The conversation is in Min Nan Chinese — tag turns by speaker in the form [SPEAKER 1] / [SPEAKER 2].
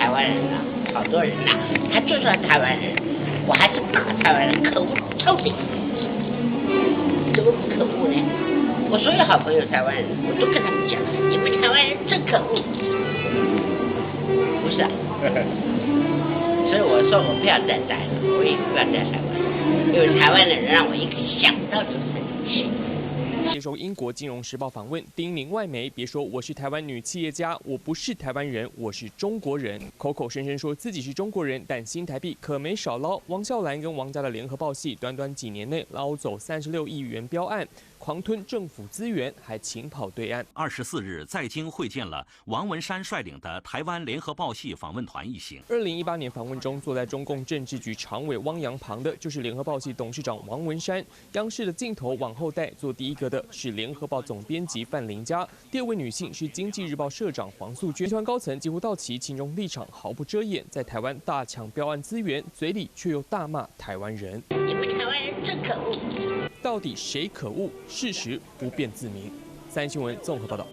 [SPEAKER 1] 台灣人啊，好多人呐，他就算台灣人，我還是罵台灣人可惡透頂，怎麼不可惡呢？我所有好朋友台灣人，我都跟他們講，你們台灣人真可惡，不是啊？所以我說我不要再待了，我也不要在台灣，因為台灣的人讓我一個想到就生氣。
[SPEAKER 2] 接受英國金融時報訪問，叮嚀外媒別說我是台灣女企業家，我不是台灣人，我是中國人。口口聲聲說自己是中國人，但新台幣可沒少撈。王孝蘭跟王家的聯合報系，短短幾年內撈走36億元標案，狂吞政府資源，還勤跑對岸。
[SPEAKER 3] 24日在京會見了王文山率領的台灣聯合報系訪問團一行。
[SPEAKER 2] 2018年訪問中，坐在中共政治局常委汪洋旁的，就是聯合報系董事長王文山。央視的鏡頭往後帶，坐第一個的是聯合報總編輯范玲嘉，第二位女性是經濟日報社長黃素娟。集團高層幾乎到齊，親中立場毫不遮掩，在台灣大搶標案資源，嘴裡卻又大罵台灣人。
[SPEAKER 1] 你們台灣人真可惡！
[SPEAKER 2] 到底誰可惡？事實不辯自明。三立新聞綜合報道。